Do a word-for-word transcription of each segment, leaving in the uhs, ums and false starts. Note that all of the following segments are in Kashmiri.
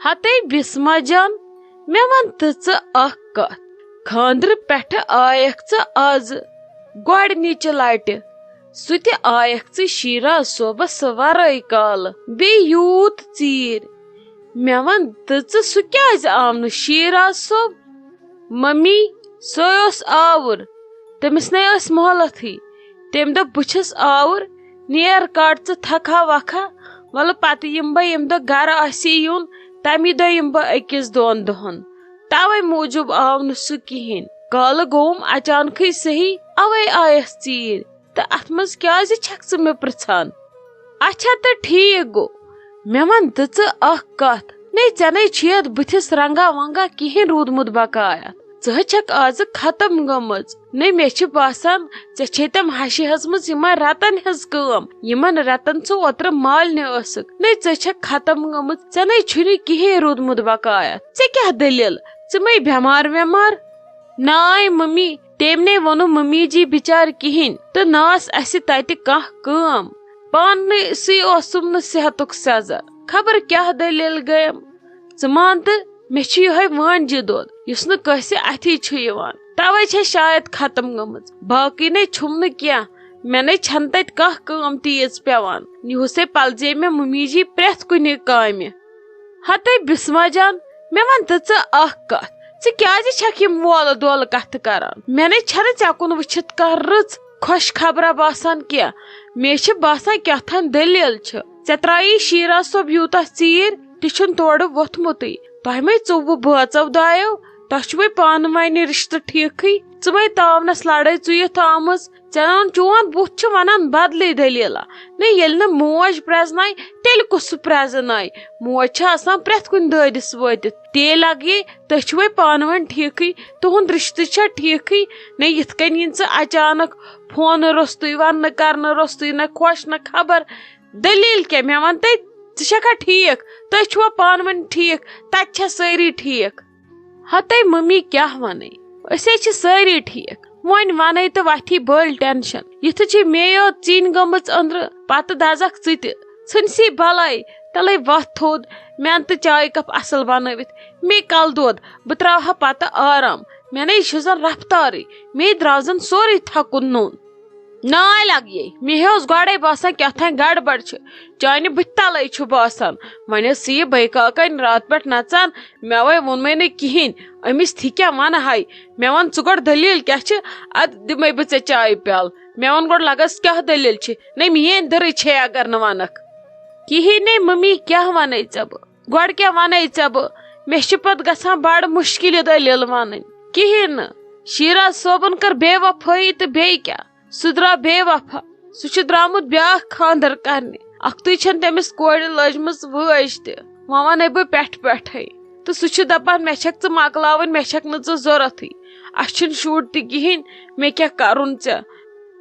ہتے بسمہ جان، مےٚ وَن تہٕ ژٕ اکھ کتھ۔ خانٛدرٕ پٮ۪ٹھٕ آیکھ ژٕ از گۄڈنِچہِ لٹہِ، سُہ تہِ آیکھ ژٕ شیراز صٲبس ورٲے کالہٕ، بیٚیہِ یوٗت ژیٖرۍ۔ مےٚ وَن تہٕ ژٕ، سُہ کیازِ آو نہٕ شیراز صٲب؟ ممی، سُے اوس آوُر، تٔمِس نے ٲسۍ مۄہلتھٕے۔ تٔمۍ دوٚپ، بہٕ چھُس آوُر، نیر کڑ ژٕ تھکھا وکھا، وَلہٕ پتہٕ یِمہٕ بہٕ، ییٚمہِ دۄہ گرٕ آسی یُن، تَمی دۄہ یِمہٕ بہٕ أکِس دۄن دۄہن۔ توے موٗجوٗب آو نہٕ سُہ کِہیٖنۍ۔ کالہٕ گوٚوُم اچانکھٕے صحیح، اوے آیس ژیٖرۍ۔ تہٕ اتھ منٛز کیازِ چھکھ ژٕ مےٚ پرژھان؟ اچھا تہٕ ٹھیٖک گوٚو، مےٚ وَن تہٕ ژٕ اکھ کتھ، نے ژےٚ نے چھُے اتھ بٕتھِس رنگا ونگا کِہیٖنۍ روٗدمُت بقایت۔ ژٕ حظ چھکھ آز ختم گٔمٕژ۔ نے مےٚ چھِ باسان، ژےٚ چھے تِم ہشہِ ہیژمٕژ یِمن رتن ہٕنٛز کٲم، یِمن رتن ژٕ اوترٕ مالنہِ ٲسٕکھ۔ نے ژٕ چھکھ ختم گٔمٕژ، ژےٚ نے چھُنہٕ کِہیٖنۍ روٗدمُت بقایت۔ ژےٚ کیٛاہ دٔلیٖل؟ ژٕ مے بٮ۪مار وٮ۪مار؟ ناے ممی، تٔمۍ نے ووٚنُن ممی جی بِچارِ کِہیٖنۍ تہٕ نہ ٲس اَسہِ تَتہِ کانٛہہ کٲم۔ پانہٕ سٕے اوسُم نہٕ صحتُک سٮ۪زر۔ خبر کیٛاہ دٔلیٖل گٔیم۔ ژٕ مان تہٕ، مےٚ چھُ یِہوٚے وٲنجہِ دۄد، یُس نہٕ کٲنٛسہِ اَتھی چھُ یِوان۔ تَوَے چھےٚ شاید ختم گٔمٕژ۔ باقٕے نے چھُم نہٕ کینٛہہ۔ مےٚ نے چھَنہٕ تَتہِ کانٛہہ کٲم تیٖژ پٮ۪وان۔ یِہُسَے پَلزے مےٚ مُمی جی پرٛٮ۪تھ کُنہِ کامہِ۔ ہتے بسمہ جان، مےٚ وَن تہٕ ژٕ اکھ کتھ، ژٕ کیازِ چھکھ یِم وولہٕ دولہٕ کتھٕ کران؟ مےٚ نے چھنہٕ ژےٚ کُن وٕچھِتھ کانٛہہ رٕژ خۄش خبرا باسان کینٛہہ۔ مےٚ چھِ باسان کیٛاہ تام دٔلیٖل چھِ۔ ژےٚ ترٛایی شیراز صٲب یوٗتاہ ژیٖرۍ، تہِ چھُنہٕ تورٕ ووٚتھمُتٕے۔ تۄہہِ مے ژوٚوُہ بٲژو دایو، تۄہہِ چھُوے پانہٕ وَنہِ رِشتہٕ ٹھیٖکھٕے۔ ژٕ مے تاونس لڑٲے ژُیِتھ آمٕژ۔ ژےٚ وَن، چون بُتھ چھُ وَنان بدلٕے دٔلیٖلہ۔ نہ، ییٚلہِ نہٕ موج پرٛزنایہِ، تیٚلہِ کُس سُہ پرٛزنایہِ؟ موج چھِ آسان پرٛٮ۪تھ کُنہِ دٲدِس وٲتِتھ۔ تے لگہِ، تُہۍ چھِوَے پانہٕ ؤنۍ ٹھیٖکھٕے، تُہُنٛد رِشتہٕ چھا ٹھیٖکھٕے؟ نہ، یِتھ کٔنۍ یِن ژٕ اچانک فونہٕ روٚستُے، وننہٕ کرنہٕ روٚستُے، نہ خۄش نہ خبر۔ دٔلیٖل کیٛاہ؟ مےٚ وَن تہٕ، ژٕ چھَکھا ٹھیٖک؟ تُہۍ چھِوا پانہٕ ؤنۍ ٹھیٖک؟ تَتہِ چھا سٲری ٹھیٖک؟ ہتے ممی کیٛاہ وَنَے؟ أسۍ ہے چھِ سٲری ٹھیٖک۔ وۄنۍ وَنَے تہٕ وَتھی بٔلۍ ٹٮ۪نشَن۔ یِتھٕ چھِ مے یوت ژِنۍ گٔمٕژ أنٛدرٕ، پَتہٕ دَزَکھ ژٕ تہِ۔ ژھٕنسی بَلاے، تَلَے وَتھ تھوٚد، مےٚ اَن تہٕ چایہِ کَپ اَصٕل بَنٲوِتھ۔ مے کَلہٕ دود، بہٕ ترٛاوٕ ہا پَتہٕ آرام۔ مےٚ نے چھُ زَن رَفتارٕے، مے درٛاو زَن سورُے تھَکُن نوٚن۔ ناے لگیے، مےٚ ہے اوس گۄڈے باسان کیٛاہ تام گڑبڑ چھِ، چانہِ بٕتھِ تلے چھُ باسان۔ وۄنۍ ٲس یہِ بے کاکن راتہٕ پٮ۪ٹھ نژان، مےٚ وے ووٚنمَے نہٕ کِہیٖنۍ، أمِس تہِ کیٛاہ وَنہٕ ہاے۔ مےٚ وَن ژٕ گۄڈٕ دٔلیٖل کیٛاہ چھِ، اَدٕ دِمَے بہٕ ژےٚ چایہِ پیٛالہٕ۔ مےٚ وَن گۄڈٕ لگس کیٛاہ دٔلیٖل چھِ، نہ میٛٲنۍ دٔرٕے چھے اگر نہٕ وَنکھ۔ کِہیٖنۍ نے مٔمی، کیٛاہ وَنَے ژےٚ بہٕ؟ گۄڈٕ کیٛاہ وَنَے ژےٚ بہٕ؟ مےٚ چھِ پَتہٕ گژھان بَڑٕ مُشکِل یہِ دٔلیٖل وَنٕنۍ۔ کِہیٖنۍ نہٕ۔ شیراز صٲبُن کٔر بے وفٲیی تہٕ بیٚیہِ کیٛاہ؟ سُہ درٛاو بے وفا۔ سُہ چھُ درٛامُت بیٛاکھ خانٛدر کرنہِ۔ اَکھتُے چھَنہٕ تٔمِس کورِ لٔجمٕژ وٲج تہِ۔ وۄنۍ وَنَے بہٕ پٮ۪ٹھٕ پٮ۪ٹھَے۔ تہٕ سُہ چھُ دَپان، مےٚ چھَکھ ژٕ مۄکلاوٕنۍ، مےٚ چھَکھ نہٕ ژٕ ضوٚرَتھٕے۔ اَسہِ چھُنہٕ شُر تہِ کِہیٖنۍ، مےٚ کیٛاہ کَرُن ژےٚ؟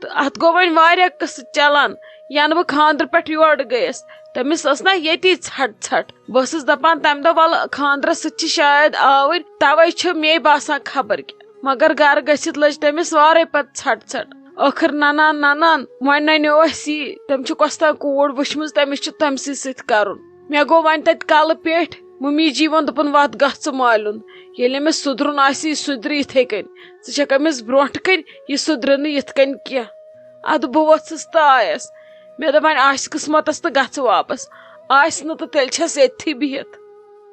تہٕ اَتھ گوٚو وۄنۍ واریاہ قٕصہٕ چلان۔ یَنہٕ بہٕ خانٛدرٕ پٮ۪ٹھ یورٕ گٔیَس، تٔمِس ٲس نہ ییٚتی ژھٹ ژھٹ۔ بہٕ ٲسٕس دَپان تَمہِ دۄہ، وَلہٕ خانٛدرَس سۭتۍ چھِ شاید آوٕرۍ، تَوَے چھُ مے باسان خبر کیٛاہ۔ مگر گَرٕ گٔژھِتھ لٔج تٔمِس وارَے پَتہٕ ژھٹ ژھٹ۔ ٲخٕر نَنان نَنان وۄنۍ نَنیو اَسہِ یی، تٔمۍ چھُ کۄس تام کوٗر وٕچھمٕژ، تٔمِس چھُ تٔمسٕے سۭتۍ کَرُن۔ مےٚ گوٚو وۄنۍ تَتہِ کَلہٕ پیٚٹھۍ۔ مٔمی جی ووٚن، دوٚپُن، وَتھ گژھ ژٕ مالیُن۔ ییٚلہِ أمِس سُدرُن آسی، یہِ سُدرِ یِتھَے کٔنۍ۔ ژٕ چھَکھ أمِس برٛونٛٹھٕ کَنۍ، یہِ سُدرِ نہٕ یِتھ کٔنۍ کینٛہہ۔ اَدٕ بہٕ ؤژھٕس تہٕ آیَس۔ مےٚ دوٚپ، وۄنۍ آسہِ قٕسمَتَس تہٕ گژھٕ واپَس۔ آسہِ نہٕ تہٕ تیٚلہِ چھَس ییٚتھی بِہِتھ۔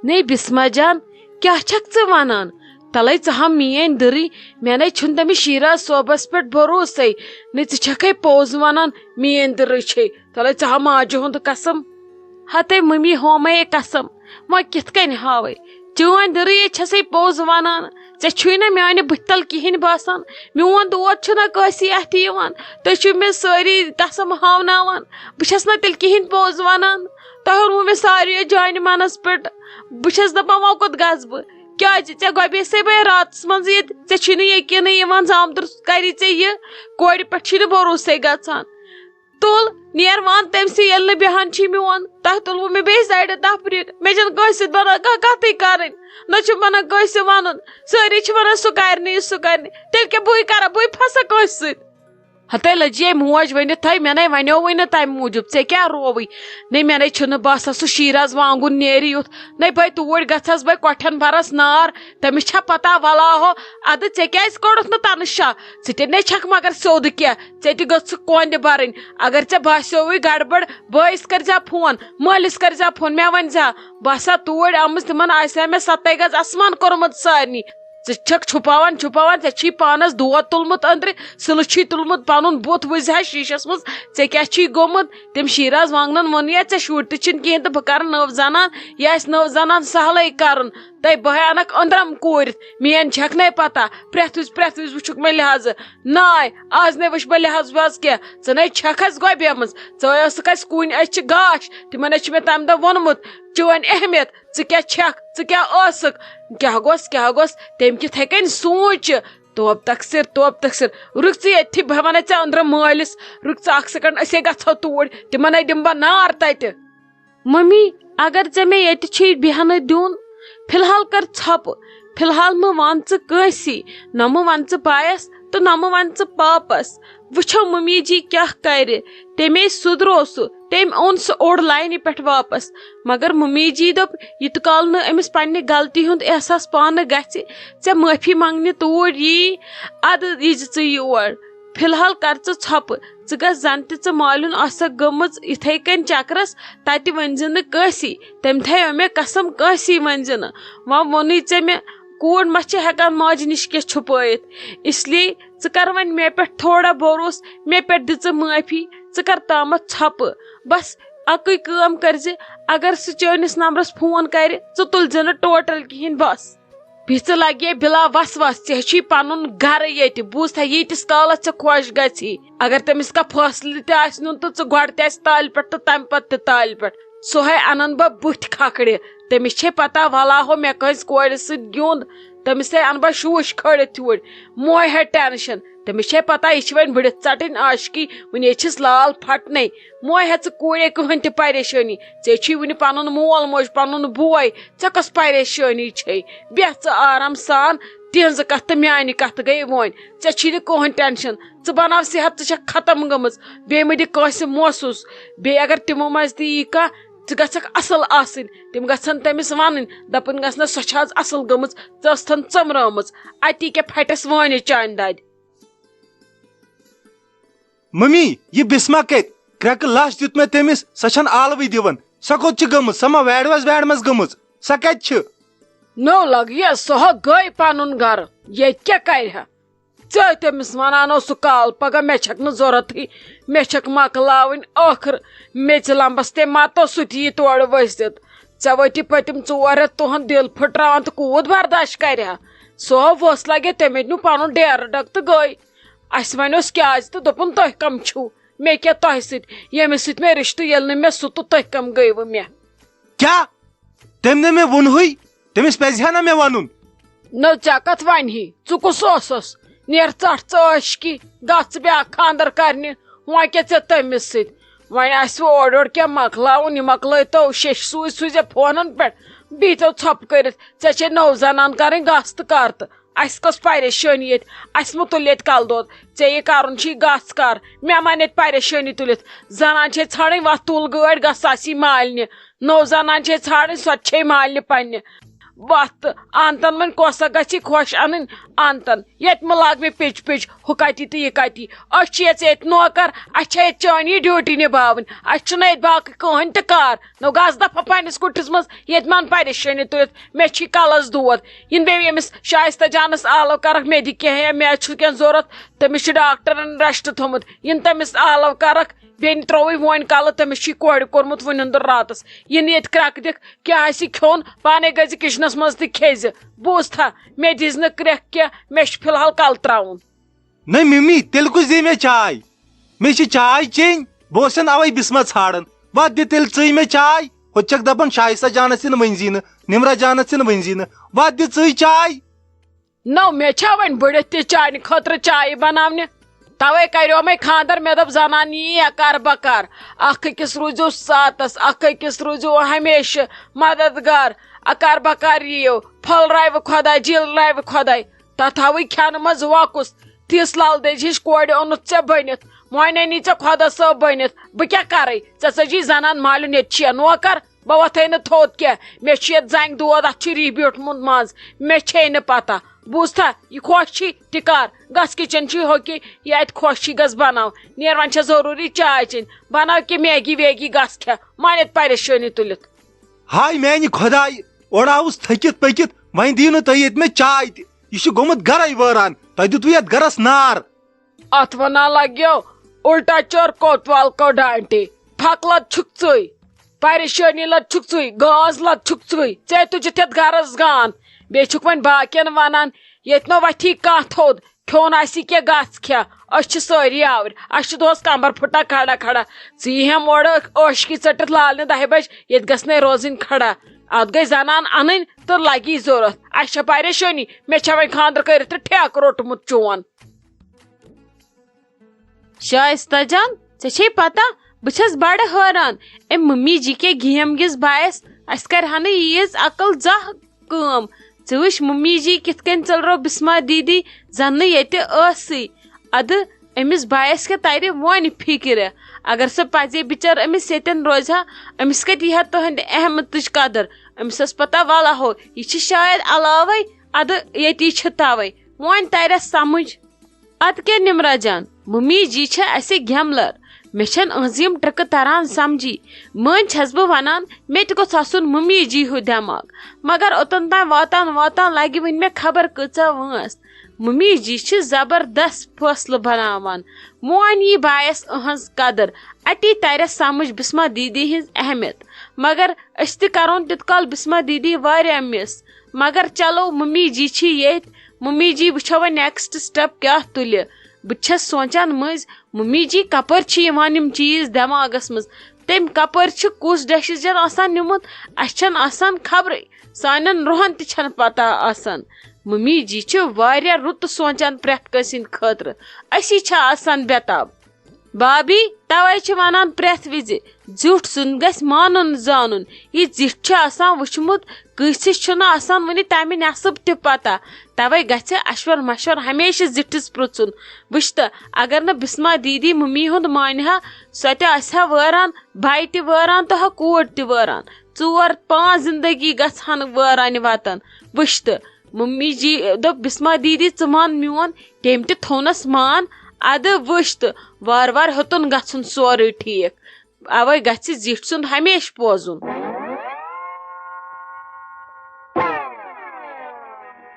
نے بسمہ جان، کیٛاہ چھَکھ ژٕ وَنان؟ تَلَے ژٕ ہا میٛٲنۍ دٕرٕے، مےٚ نے چھُنہٕ تٔمِس شیراز صٲبَس پٮ۪ٹھ بھروسَے۔ نے ژٕ چھَکھَے پوٚز وَنان، میٛٲنۍ دٕرٕے چھے۔ تَلَے ژٕ ہا ماجہِ ہُنٛد قسم۔ ہتے مٔمی ہومے قسم، وۄنۍ کِتھ کٔنۍ ہاوے؟ چٲنۍ دٕرٕے یے چھسے پوٚز ونان۔ ژےٚ چھُے نہ میانہِ بٕتھِ تل کِہینۍ باسان۔ میون دود چھُنہ کٲنسی اتھِ یِوان۔ تُہۍ چھِو مےٚ سٲری قسم ہاوناوان۔ بہٕ چھس نہ تیٚلہِ کِہینۍ پوٚز ونان۔ تۄہہِ اوٚنوُ مےٚ ساروِیو جانہِ منس پٮ۪ٹھ۔ بہٕ چھس دپان، وۄنۍ کوٚت گژھٕ بہٕ؟ کیازِ ژےٚ گۄبیسے بہٕ راتس منٛز ییٚتہِ؟ ژےٚ چھُے نہٕ یقینٕے یِوان زامتُر کرِ ژےٚ یہِ؟ کورِ پٮ۪ٹھ چھُے نہٕ بھروسے گژھان۔ تُل، نیر وَن تٔمۍ سٕے، ییٚلہِ نہٕ بیٚہان چھُے میون۔ تۄہہِ تُلوٕ مےٚ بیٚیہِ سایڈٕ تفریٖق۔ مےٚ چھَنہٕ کٲنٛسہِ سۭتۍ بَنان کانٛہہ کَتھٕے کَرٕنۍ، نہ چھُم بَنان کٲنٛسہِ وَنُن۔ سٲری چھِ وَنان، سُہ کَرِ نہٕ یہِ، سُہ کَرِ نہٕ۔ تیٚلہِ کیٛاہ بٕے کَرا، بٕے پھَسا کٲنٛسہِ سۭتۍ؟ ہتے لٔجے موج ؤنِتھ، تھے مےٚ نے وَنیووٕے نہٕ تَمہِ موٗجوٗب، ژےٚ کیٛاہ رووٕے؟ نے مےٚ نے چھُنہٕ باسان سُہ شیٖراز وانگُن نیرِ یُتھ۔ نے بے توٗرۍ گژھس بے کۄٹھٮ۪ن بَرس نار، تٔمِس چھا پتہ ولاہو؟ اَدٕ ژےٚ کیٛازِ کوٚڑُتھ نہٕ تَنہٕ شاہ؟ ژٕ تہِ نے چھَکھ مگر سیوٚد کینٛہہ، ژےٚ تہِ گٔژھ کۄنٛدِ بَرٕنۍ۔ اگر ژےٚ باسیووٕے گڑبڑ، بٲیِس کٔرۍزِ فون، مٲلِس کٔرۍزِ فون، مےٚ ؤنۍزِ۔ بہٕ آسہٕ ہا توٗرۍ آمٕژ، تِمن آسہِ ہا مےٚ ستَے گز آسمان کوٚرمُت سارنٕے۔ ژٕ چھَکھ چھُپاوان چھُپاوان، ژےٚ چھی پانس دود تُلمُت أنٛدرِ، سٕلہٕ چھی تُلمُت پنُن بُتھ، وٕچھ زِ ہا شیٖشس منٛز ژےٚ کیٛاہ چھی گوٚمُت۔ تٔمۍ شیٖراز وانٛگنن ووٚن یا، "ژےٚ شُرۍ تہِ چھِنہٕ کِہیٖنۍ تہٕ بہٕ کرٕ نٔو زنان، یہِ آسہِ نٔو زنان سہلٕے کرُن۔ تَے بہٕ ہے انکھ أنٛدرم کوٗرِتھ، میٲنۍ چھَکھ نے پتہ، پرٛٮ۪تھ وِزِ پرٛٮ۪تھ وِزِ وٕچھُکھ مےٚ لحاظہٕ۔ ناے، آز نے وٕچھ بہٕ لحاظ وحاظ کینٛہہ، ژٕ نے چھَکھ اَسہِ گۄبیمٕژ، ژٕ ٲسٕکھ اَسہِ کُنۍ أسۍ چھِ گاش، تِمن ہے چھُ مےٚ تَمہِ دۄہ ووٚنمُت چٲنۍ اہمیت، ژٕ کیٛاہ چھَکھ، ژٕ کیٛاہ ٲسٕکھ، کیٛاہ گوٚژھ، کیٛاہ گوٚژھ، تٔمۍ کِتھَے کٔنۍ سونٛچ۔ توب تقصیر، توب تقصیر، رُک ژٕ ییٚتھی، بہٕ وَنَے ژےٚ أنٛدرٕ مٲلِس، رُک ژٕ اَکھ سٮ۪کنٛڈ، أسے گژھو توٗرۍ، تِمَن ہے دِمہٕ بہٕ نار تَتہِ۔ مٔمی، اگر ژےٚ مےٚ ییٚتہِ چھُے بیٚہنہٕ دیُن، فی الحال کر ژھۄپہٕ، فی الحال مہٕ وَن ژٕ کٲنٛسی، نہ مہٕ وَن ژٕ بایَس تہٕ نہ مہٕ وَن ژٕ پاپَس۔ وٕچھو مٔمی جی کیٛاہ کَرِ، تَمے سُدرو سُہ، تٔمۍ اوٚن سُہ اوٚڑ لاینہِ پٮ۪ٹھ واپَس۔ مگر مٔمی جی دوٚپ، ییٖتِس کال نہٕ أمِس پنٛنہِ غلطی ہُنٛد احساس پانہٕ گژھِ، ژےٚ معٲفی منٛگنہِ توٗرۍ یی، اَدٕ ییٖزِ ژٕ یور۔ فی الحال کر ژٕ ژھۄپہٕ، ژٕ گژھ زَن تہِ ژٕ مالیُن آسَکھ گٔمٕژ یِتھَے کٔنۍ چکرَس، تَتہِ ؤنۍ زِ نہٕ کٲنٛسی، تٔمۍ تھایو مےٚ قسم کٲنٛسی ؤنۍ زِ نہٕ۔ وۄنۍ ووٚنُے ژےٚ مےٚ، کوٗر ما چھِ ہٮ۪کان ماجہِ نِش کینٛہہ چھُپٲیِتھ، اس لیے ژٕ کر وۄنۍ مےٚ پٮ۪ٹھ تھوڑا بھروسہٕ، مےٚ پٮ۪ٹھ دِ ژٕ معٲفی، ژٕ کر تامَتھ ژھۄپہٕ۔ بس اَکٕے کٲم کٔرۍ زِ، اگر سُہ چٲنِس نمبرَس فون کَرِ، ژٕ تُلۍ زِ نہٕ ٹوٹل کِہیٖنۍ بس۔ بیٚیہِ ژٕ لگے بِلا وسواس، ژےٚ چھُے پنُن گرٕ ییٚتہِ، بوٗزتھا، ییٖتِس کالس ژےٚ خۄش گژھی۔ اگر تٔمِس کانٛہہ فٲصلہٕ تہِ آسہِ نیُن تہٕ ژٕ گۄڈٕ تہِ آسہِ تالہِ پٮ۪ٹھ تہٕ تمہِ پتہٕ تہِ تالہِ پٮ۪ٹھ۔ سُہ ہے انن بہٕ بٕتھِ کھکھرِ۔ تٔمِس چھے پتہ، ولاہو مےٚ کٲنٛسہِ کورِ سۭتۍ گیُنٛد، تٔمِس ہے انہٕ بہٕ شوٗش کھٲلِتھ ہیوٗرۍ۔ موے ہے ٹینشن، تٔمِس چھے پتہ یہِ چھِ وۄنۍ بٕڑِتھ ژٹٕنۍ عاشقی، وٕنہِ چھِس لال پھٹنے۔ موے ہے ژٕ کوٗرے کٕہٕنۍ تہِ پریشٲنی، ژےٚ چھُے وٕنہِ پنُن مول موج، پنُن بوے، ژےٚ کۄس پریشٲنی چھے؟ بیٚہہ ژٕ آرام سان، تِہنٛزٕ کتھ تہٕ میانہِ کتھ گٔے وۄنۍ۔ ژےٚ چھی نہٕ کٕہٕنۍ ٹینشن۔ ژٕ بناو صحت، ژٕ چھکھ ختم گٔمٕژ۔ بیٚیہِ مہٕ دِ کٲنٛسہِ محسوٗس۔ بیٚیہِ اگر تِمو منٛز تہِ یی کانٛہہ، ژٕ گژھکھ اصل آسٕنۍ۔ تِم گژھن تٔمِس ونٕنۍ، دپٕنۍ گژھنس، "سۄ چھِ آز اصل گٔمٕژ، ژٕ ٲستھن ژٔمرٲومٕژ۔ اتی کیٛاہ پھٹس وٲنِج چانہِ دادِ۔" ممی، یہِ بسمہ کتہِ؟ کرٛٮ۪کہٕ لَش دیُت مےٚ تٔمِس، سۄ چھَنہٕ آلوٕے دِوان۔ سۄ کوٚت چھِ گٔمٕژ؟ سۄ ما ویڈوَس ویڈمَس گٔمٕژ؟ سۄ کَتہِ چھِ؟ نو لگ یہِ، سۄ ہا گٔے پنُن گرٕ۔ ییٚتہِ کیٛاہ کرِ ہا؟ ژےٚ تٔمِس ونان اوسُکھ کال پگاہ، مےٚ چھکھ نہٕ ضروٗرتھٕے، مےٚ چھکھ مۄکلاوٕنۍ ٲخٕر۔ میٚژِ لمبس تہِ متو سُہ تہِ یی تورٕ ؤسِتھ۔ ژےٚ وٲتی پٔتِم ژور رٮ۪تھ تُہُنٛد دِل پھٕٹراوان تہٕ کوٗت برداش کرِ ہا؟ سُہ ہا ووس لگے تٔمۍ نیوٗ پنُن ڈیرٕ ڈگ تہٕ گٔے۔ اسہِ ونیوس کیازِ تہٕ دوٚپُن، "تُہۍ کم چھِو؟ مےٚ کیٛاہ تۄہہِ سۭتۍ؟ ییٚمِس سۭتۍ مےٚ رشتہٕ ییٚلہِ نہٕ مےٚ سُہ تہٕ تُہۍ کم گٔیوٕ مےٚ؟" کیٛاہ؟ تٔمۍ نہٕ مےٚ ووٚنہٕے، تٔمِس پزِ ہا نہ مےٚ ونُن۔ نہ ژےٚ کتھ ونہِ ہی، ژٕ کُس اوسُس؟ نیر ژٹھ ژٕ عٲشقی، گژھ ژٕ بیاکھ خانٛدر کرنہِ، وۄنۍ کیٛاہ ژےٚ تٔمِس سۭتۍ؟ وۄنۍ آسہِ وۄنۍ اورٕ یورٕ کینٛہہ مۄکلاوُن، یہِ مۄکلٲے تو شیٚش سوٗزۍ سوٗزۍ زِ فونن پٮ۪ٹھ، بیٚیہِ تو ژھۄپہٕ کٔرِتھ۔ ژےٚ چھے نٔو زنان کرٕنۍ گژھ تہٕ کر تہٕ۔ اسہِ کۄس پریشٲنی ییٚتہِ؟ اسہِ مہ تُل ییٚتہِ کلہٕ دود۔ ژےٚ یہِ کرُن چھی گژھ کر، مےٚ ما ییٚتہِ پریشٲنی تُلِتھ۔ زنان چھے ژھانڈٕنۍ، وتھ تُل گٲڑۍ، گژھ سۄ آسی مالنہِ۔ نٔو زنان چھے ژھانڈٕنۍ، سۄ تہِ چھے مالنہِ پننہِ۔ وتھ تہٕ انتن وۄنۍ کۄسا گژھی خۄش انٕنۍ؟ انتن ییٚتہِ مہ لاگ مےٚ پیچ پیچ، ہُہ کتی تہٕ یہِ کتی۔ أسۍ چھِ ییٚتہِ ییٚتہِ نوکر، اسہِ چھےٚ ییٚتہِ چٲنی ڈیوٹی نباوٕنۍ، اسہِ چھُنہٕ ییٚتہِ باقٕے کٕہٕنۍ تہِ کار۔ نو گژھ دفعہ پننِس کُٹھِس منٛز، ییٚتہِ ما ان پریشٲنی تُلِتھ، مےٚ چھی کلس دود۔ یِنہٕ بیٚیہِ ییٚمِس شایستہ جانس آلو کرکھ، مےٚ دِ کینٛہہ یا مےٚ چھُ کینٛہہ ضروٗرت، تٔمِس چھُ ڈاکٹرن رشتہٕ تھوٚمُت، یِنہٕ تٔمِس آلو کرکھ، بیٚیہِ ترٛووٕے وۄنۍ کلہٕ، تٔمِس چھُے کورِ کوٚرمُت وُنہِ ہُنٛدُر راتس۔ یِنہٕ ییٚتہِ کرٛٮ۪کہٕ دِکھ، کیٛاہ آسہِ کھیوٚن، پانے گٔژھِ کچنس منٛز تہٕ کھیٚزِ۔ بوٗزتھا، مےٚ دِزِ نہٕ کرٛٮ۪کھ کینٛہہ، مےٚ چھُ فی الحال کلہٕ ترٛاوُن۔ نہ ممی، تیٚلہِ کُس دِیہِ مےٚ چاے؟ مےٚ چھِ چاے چیٚنۍ، بہٕ اوسَن اَوَے بسمہ ژھانڈان۔ وَتھ دِ تیٚلہِ ژٕے مےٚ چاے۔ ہُتہِ چھَکھ دَپان شایستہ جانَس تہِ نہٕ ؤنۍزی نہٕ، نِمرا جانَس تہِ نہٕ ؤنۍزی نہٕ۔ وَتھ دِ ژٕے چاے۔ نو، مےٚ چھا وۄنۍ بٔڑِتھ تہِ چانہِ خٲطرٕ چایہِ بناونہِ؟ توے کریومے خاندر، مےٚ دوٚپ زنان یی اکار بکار، اکھ أکِس روٗزِو ساتس، اکھ أکِس روٗزِو ہمیشہِ مددگار، اکار بکار یِیِو، پھٔلرایوٕ خۄداے، جیٖلرایوٕ خۄداے، تتھ ہاوٕے کھٮ۪نہٕ منٛز وۄکُس۔ تِژھ لل دٮ۪جہِ ہِش کورِ اوٚنُتھ ژےٚ بٔنِتھ، وۄنۍ أنی ژےٚ خۄدا صٲب بٔنِتھ، بہٕ کیٛاہ کرے؟ ژےٚ ژٔجی زنان مالِیُن، ییٚتہِ چھِیا نوکر؟ بہٕ وۄتھے نہٕ تھوٚد کینٛہہ، مےٚ چھُ ییٚتہِ زنٛگہِ دود، اتھ چھُ ریٖح بیوٗٹھمُت منٛز، مےٚ چھے نہٕ پتہ۔ بوٗزتھا، یہِ خۄش چھی تہِ کر، گژھ کچن چھی ہوٚکہِ، یہِ اتہِ خۄش چھی گژھ بناو۔ نیر، وۄنۍ چھےٚ ضروٗری چاے چیٚنۍ، بناو کینٛہہ میگی ویگی، گژھ کھےٚ، وۄنۍ ییٚتہِ پریشٲنی تُلِتھ۔ ہاے میانہِ خۄدایہِ، اورٕ آوُس تھٔکِتھ پٔکِتھ، وۄنۍ دِیِو نہٕ تُہۍ ییٚتہِ مےٚ چاے تہِ۔ یہِ چھُ گوٚمُت گرے وٲران، تۄہہِ دیُتوٕ یتھ گرس نار۔ اتھ ونان لگیو، الٹا چور کوتوال کو ڈانٹے، پھکھ لد چھُکھ ژٕے، پریشٲنی لد چھُکھ ژٕے، گاز لد چھُکھ ژٕے، ژےٚ تُجِتھ یتھ گرس گان۔ بیٚیہِ چھُکھ وۄنۍ باقین ونان، ییٚتہِ نہٕ وتھی کانٛہہ تھوٚد، کھیوٚن آسی کینٛہہ گژھ کھےٚ، أسۍ چھِ سٲری آوٕرۍ، اسہِ چھُ دۄہس کمبر پھٕٹان کھڑا کھڑا، ژٕ یی ہٮ۪م اورٕ عٲشقی ژٔٹِتھ لالنہِ دہہِ بجہِ، ییٚتہِ گژھِ نَے روزٕنۍ کھڑا۔ اتھ گٔے زنان انٕنۍ تہٕ لگی ضروٗرت، اسہِ چھےٚ پریشٲنی، مےٚ چھےٚ وۄنۍ خانٛدرٕ کٔرِتھ تہٕ ٹھیکہٕ روٚٹمُت چون۔ شائستہ جان، ژےٚ چھے پتہ، بہٕ چھَس بڑٕ حٲران، أمۍ ممی جی کے گیم کِس باعث اَسہِ کَرِ ہا نہٕ ییٖژ عقل زانٛہہ کٲم۔ ژٕ وٕچھ، ممی جی کِتھ کٔنۍ ژٔلرٲو بسما دیدی، زَن نہٕ ییٚتہِ ٲسٕے۔ اَدٕ أمِس بایَس کیٛاہ تَرِ وۄنۍ فِکرِ؟ اگر سۄ پَزے بِچٲر أمِس ییٚتٮ۪ن روزِ ہا، أمِس کَتہِ یی ہا تُہٕنٛدِ احمتٕچ قدٕر؟ أمِس ٲس پَتہ، وَلہٕ ہو، یہِ چھِ شاید علاوَے، اَدٕ ییٚتی چھِ تَوَے۔ وۄنۍ تَرٮ۪س سَمٕجھ۔ اَدٕ کیٛاہ نِمرا جان، ممی جی چھےٚ اَسہِ گیملر۔ مےٚ چھَنہٕ أہنٛزٕ یِم ٹرٛکہٕ تَران سَمجھی۔ مٔنٛزۍ چھَس بہٕ وَنان، مےٚ تہِ گوٚژھ آسُن ممی جی ہیوٗ دٮ۪ماغ۔ مگر اوٚتَن تام واتان واتان لَگہِ وٕنہِ مےٚ خبر کۭژاہ وٲنٛس۔ ممی جی چھِ زبردست فٲصلہٕ بناوان۔ وۄنۍ یی بایَس أہنٛز قدٕر۔ اَتی تَرٮ۪س سَمٕجھ بِسما دیدی ہِنٛز اہمیت۔ مگر أسۍ تہِ کَرون تیُتھ کال بِسما دیدی واریاہ مِس۔ مگر چلو، ممی جی چھِ ییٚتۍ۔ ممی جی وٕچھو وۄنۍ نیکسٹ سٹیپ کیٛاہ تُلہِ۔ بہٕ تہِ چھَس سونٛچان مٔنٛزۍ، ممی جی کَپٲرۍ چھِ یِوان یِم چیٖز دٮ۪ماغَس منٛز؟ تٔمۍ کَپٲرۍ چھِ کُس ڈیسیجن آسان نیُمُت؟ اَسہِ چھَنہٕ آسان خبرٕے، سانٮ۪ن رُہَن تہِ چھَنہٕ پَتہ آسان۔ ممی جی چھِ واریاہ رُت سونٛچان پرٛٮ۪تھ کٲنٛسہِ ہِنٛدِ خٲطرٕ۔ أسی چھِ آسان بے تاب۔ بابی، توے چھِ ونان پرٛٮ۪تھ وِزِ، زیُٹھ سُنٛد گژھِ مانُن زانُن۔ یہِ زِٹھ چھُ آسان وُچھمُت، کٲنٛسہِ چھُنہٕ آسان وُنہِ تمہِ نٮ۪صٕب تہِ پتہ۔ توے گژھِ اشور مشور ہمیشہِ زِٹھِس پرٛژھُن۔ وٕچھ تہٕ، اگر نہٕ بسما دیدی مُمی ہُنٛد مانہِ ہا، سۄ تہِ آسہِ ہا وٲران، بھاے تہِ وٲران تہٕ ہۄ کوٗر تہِ وٲران۔ ژور پانٛژھ زندگی گژھٕ ہن وٲرانہِ وطن۔ وٕچھ تہٕ، مُمی جی دوٚپ، بسما دیدی، ژٕ مان میون۔ تٔمۍ تہِ تھوونس مان۔ ادٕ وٕچھ تہٕ، وارٕ وارٕ ہیوٚتُن گژھُن سورُے ٹھیٖک۔ اوے گژھِ زِٹھۍ سُنٛد ہمیشہٕ بوزُن۔